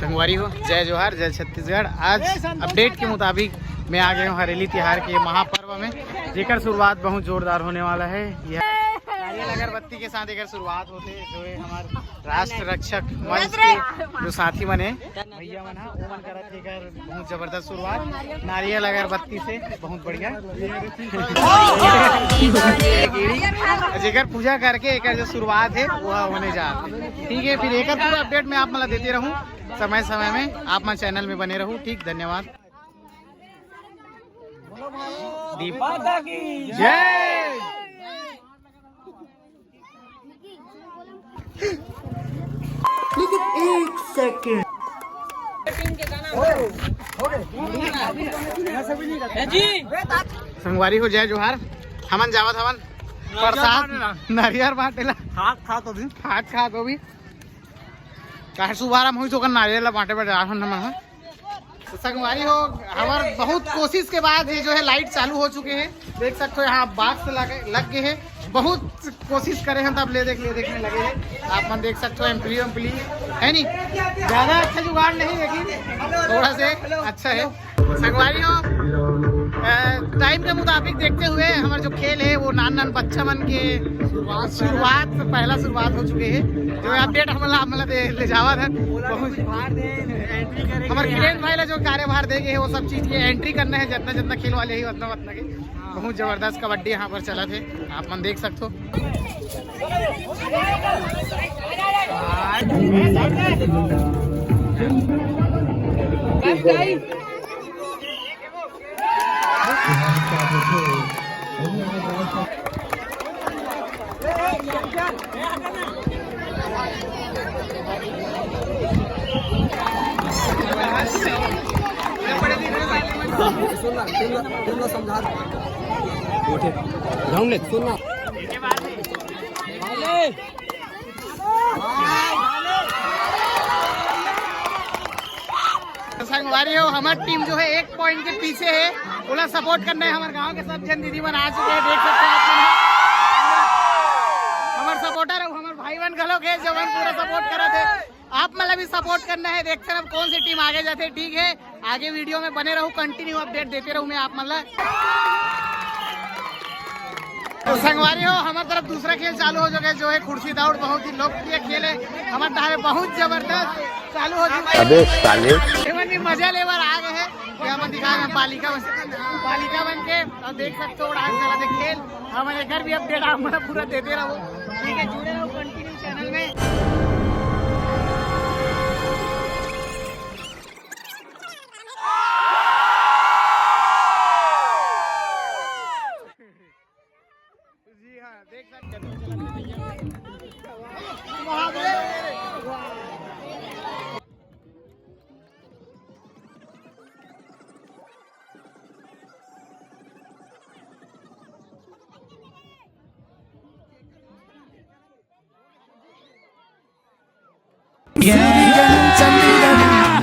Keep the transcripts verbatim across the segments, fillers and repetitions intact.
संगवारी हो, जय जोहार, जय छत्तीसगढ़। आज अपडेट के मुताबिक मैं आ गया हूँ हरेली तिहार के महापर्व में, जेकर शुरुआत बहुत जोरदार होने वाला है। यह नारियल अगरबत्ती के साथ एकर शुरुआत होते, जो है हमारे राष्ट्र रक्षक मंच के जो साथी बने, भैया मन हा, वो मन करत हे एकर बहुत जबरदस्त शुरुआत नारियल अगरबत्ती से। बहुत बढ़िया। जेकर पूजा करके एकर जो शुरुआत है, वो होने जा रहा है। ठीक है, फिर एकर पूरा अपडेट मैं आप मन ला देते रहूँ समय समय में। आप मन चैनल में बने रहू। ठीक, धन्यवाद। दीप माता की जय। लेकिन एक सेकंड। संगवारी हो, जय जोहार। हमन जावत हवन प्रसाद, नारियल बांटेला। खात खात हो भी। खात खात हो भी। काहे सुबारा मुही तो नारियल बांटे बर जात हन हमन ह। तो संगवारी हो, हमार बहुत कोशिश के बाद ये जो है लाइट चालू हो चुके हैं। देख सकते हो यहाँ बॉक्स लगे, लग गए हैं। बहुत कोशिश करे हैं तब ले देख ले देखने लगे हैं। आप मन देख सकते हो एम्पली वम्पली है नहीं, ज्यादा अच्छा जुगाड़ नहीं, लेकिन थोड़ा से अच्छा है। संगवारी हो, टाइम के मुताबिक देखते हुए हमारे जो खेल है वो नान नान बच्चा मन के शुरुआत, पहला शुरुआत हो चुके हैं। जो अपडेट हमला हमला दे ले जावा था बहुत। हमारे किरण भाई ला जो कार्यभार दे गए हैं वो सब चीज के एंट्री करना है, जितना जितना खेल वाले ही उतना उतना के। बहुत जबरदस्त कबड्डी यहाँ पर चला थे, आप मन देख सकते हो। सुन ना, सुन ना, सुन ना, समझा। उठे। ग्राउंड ले, सुन ना। संगवारी हो, हमार टीम जो है एक पॉइंट के पीछे है। ओला सपोर्ट करना है, हमार गांव के सब जन दीदी मन आ चुके हैं, देख सकते हो आप मन। हमार सपोर्टर है, हमार भाई मन घलो के जवन पूरा सपोर्ट करा थे। आप मन ला भी सपोर्ट करना है, देखते हैं अब कौन सी टीम आगे जाते, ठीक है। आगे वीडियो में बने रहू, कंटिन्यू अपडेट देते रहू मैं आप मन ला। तो संगवारी हो, हमारे तरफ दूसरा खेल चालू हो चुके, जो है कुर्सी दौड़, बहुत ही लोकप्रिय खेल है हमारे धारे, बहुत जबरदस्त चालू हो चुका है। अबे साले। एमन भी मजा लेबर आ गए हैं, यहाँ पर दिखा रहे हैं बालिका बन, बालिका बन के, और देख सकते हो डांस चला थे खेल। हमारे घर भी अपडेट आप मन पूरा देते रहो, ठीक है, जुड़े रहो कंटिन्यू चैनल में। जी हाँ, देख सकते हैं।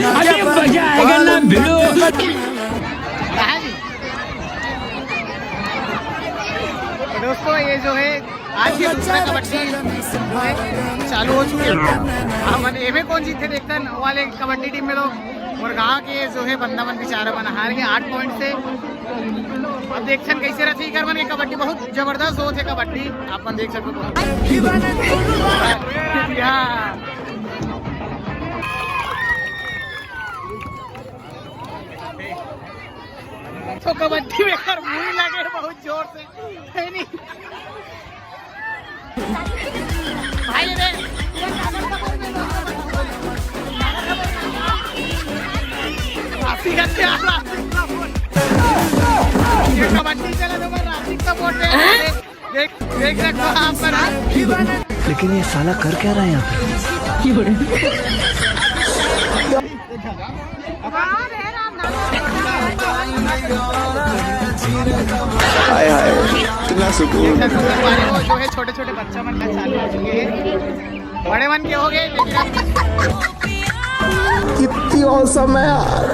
अरे मजा आएगा ना भिड़ो। कहाँ जी? तो दोस्तों, ये जो है आज ये दूसरा कबड्डी जो है चालू हो चुके हैं। हमन एमे कौन जीते देखते हैं, वो वाले कबड्डी टीम में लोग। और गांव के जो है बंदा मन बेचारा मन हार गए आठ पॉइंट से। अब देखते हैं कैसे रहती है मन के कबड्डी, बहुत जबरदस्त होत है कबड्डी, आप मन देख सकते हो। या। तो कबड्डी में यार मुड़ी लगे बहुत जोर से, है नहीं? भाई रे, राशि का क्या, राशि का बोल। ये कबड्डी चला तो मैं राशि का बोल रहे हैं। देख, देख सकते हो आप पर। लेकिन ये साला कर क्या रहा है यहाँ पे? हाय हाय, इतना सुकून। जो है छोटे छोटे बच्चा मन का चालू हो चुके हैं, बड़े मन के हो गए, लेकिन अब कितनी औसम है यार।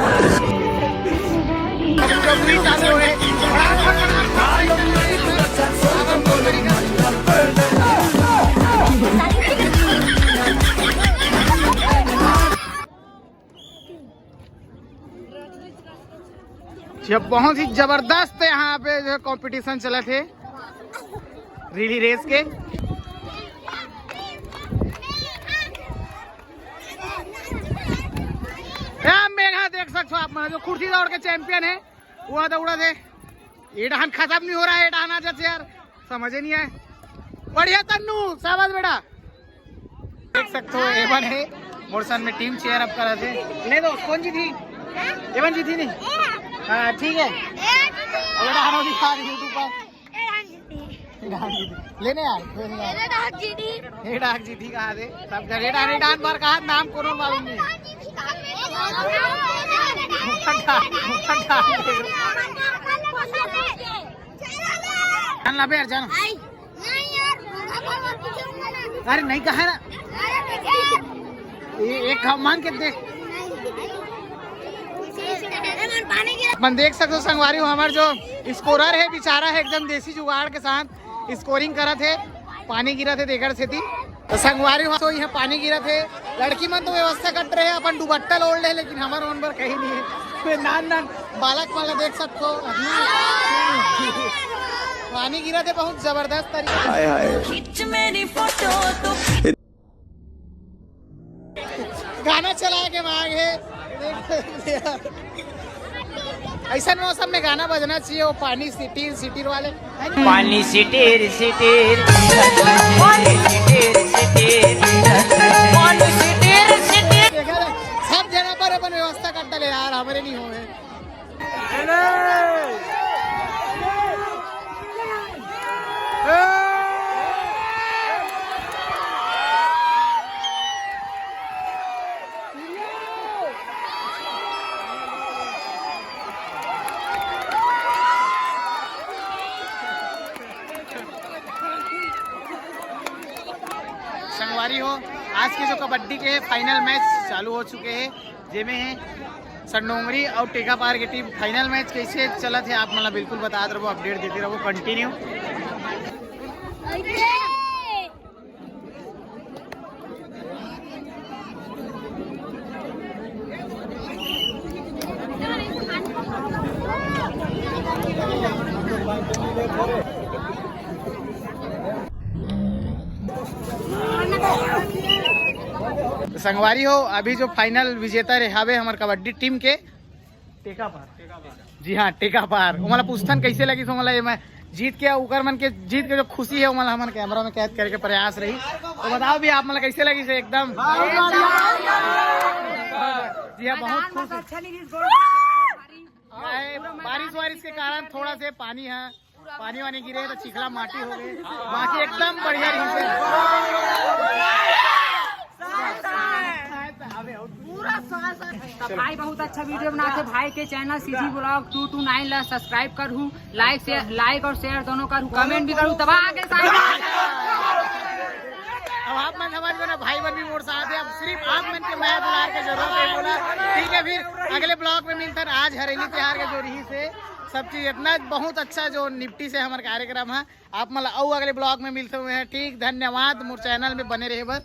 ये बहुत ही जबरदस्त यहाँ पे जो है कंपटीशन चलत हे रिली रेस के। ए, मेघा देख सकते हो आप, मतलब जो कुर्सी दौड़ के चैंपियन है, वो दौड़ा थे। ये डहान खत्म नहीं हो रहा है, ये डहान आ जाते यार, समझ ही नहीं आए। बढ़िया तन्नू, शाबाश बेटा। देख सकते हो एवन है, मोर संग में टीम चीयर अप करा थे। ले दो, कौन जीती? एवन जीती नहीं? हाँ, ठीक है। अब ये डहान दिखा दी YouTube पर। लेने आए, लेने आए। ये डाक जीती कहा दे, सब जगह डान, डान बार कहा, नाम कोनो मालूम नहीं। मुखन डाल, मुखन डाल। जान ला बे यार, जान। अरे नहीं कहा ना। ये एक घाव मांग के दे। अपन देख सकते हो संगवारी हो, हमार जो स्कोरर है बेचारा है एकदम देसी जुगाड़ के साथ स्कोरिंग करत है, पानी गिरत है तेकर सेती। तो संगवारी हो, तो यहाँ पानी गिरत है, लड़की मन तो व्यवस्था कर रहे हैं, अपन दुपट्टा ओढ़ ले, लेकिन हमार मन पर कहीं नहीं है। कोई नान नान बालक मन ला देख सकते हो, पानी गिरत है बहुत जबरदस्त तरीके से। हाय हाय। खींच मेरी फोटो तो गाना चला के मांग है। ऐसा मौसम में गाना बजना चाहिए, वो पानी सिटीर सिटीर वाले। पानी सिटीर सिटीर, पानी सिटीर सिटीर, पानी सिटीर सिटीर। देखा ना, सब जगह पर अपन व्यवस्था कर डाले यार, हमारे नहीं हुए। संगवारी हो, आज के जो कबड्डी के फाइनल मैच चालू हो चुके हैं, जेमे है संडोंगरी और टेकापार के टीम। फाइनल मैच कैसे चलत है, आप मतलब बिल्कुल बतात रहो, अपडेट देते रहो कंटिन्यू। संगवारी हो, अभी जो फाइनल विजेता रहे हवे हमर कबड्डी टीम के टेका पार। जी हाँ, टेका पार। ओमन ला पूछथन कैसे लगिस ओमन ला ये मैच जीत के, उकर मन के जीत के जो खुशी है ओमन ला हमन कैमरा में कैद करे के प्रयास रही। तो बताओ भी आप मन ला कैसे लगिस एकदम। जी हाँ, बहुत खुश है। अच्छा नहीं, इस गोल बारिश वारिश के कारण थोड़ा से पानी है, पानी वानी गिरे तो चिखला माटी हो गए, बाकी एकदम बढ़िया रही से। पूरा साल साल। तो भाई बहुत अच्छा वीडियो बनाते, भाई के channel CG vlog two two nine ला सब्सक्राइब करू, लाइक से लाइक और शेयर दोनों करू, कमेंट भी करू, दबा के साथ। अब आप मन समझ में ना, भाई मन भी मोर साथ है, अब सिर्फ आप मन के मया दुलार के जरूरत है बोला। ठीक है, फिर अगले ब्लॉग में मिलते हैं। आज हरेली त्योहार के जो रही से सब चीज इतना बहुत अच्छा जो निपटी से हमारे कार्यक्रम है। आप मन ला अउ अगले ब्लॉग में मिलते हुए हैं। ठीक, धन्यवाद मोर चैनल में बने रहे बर।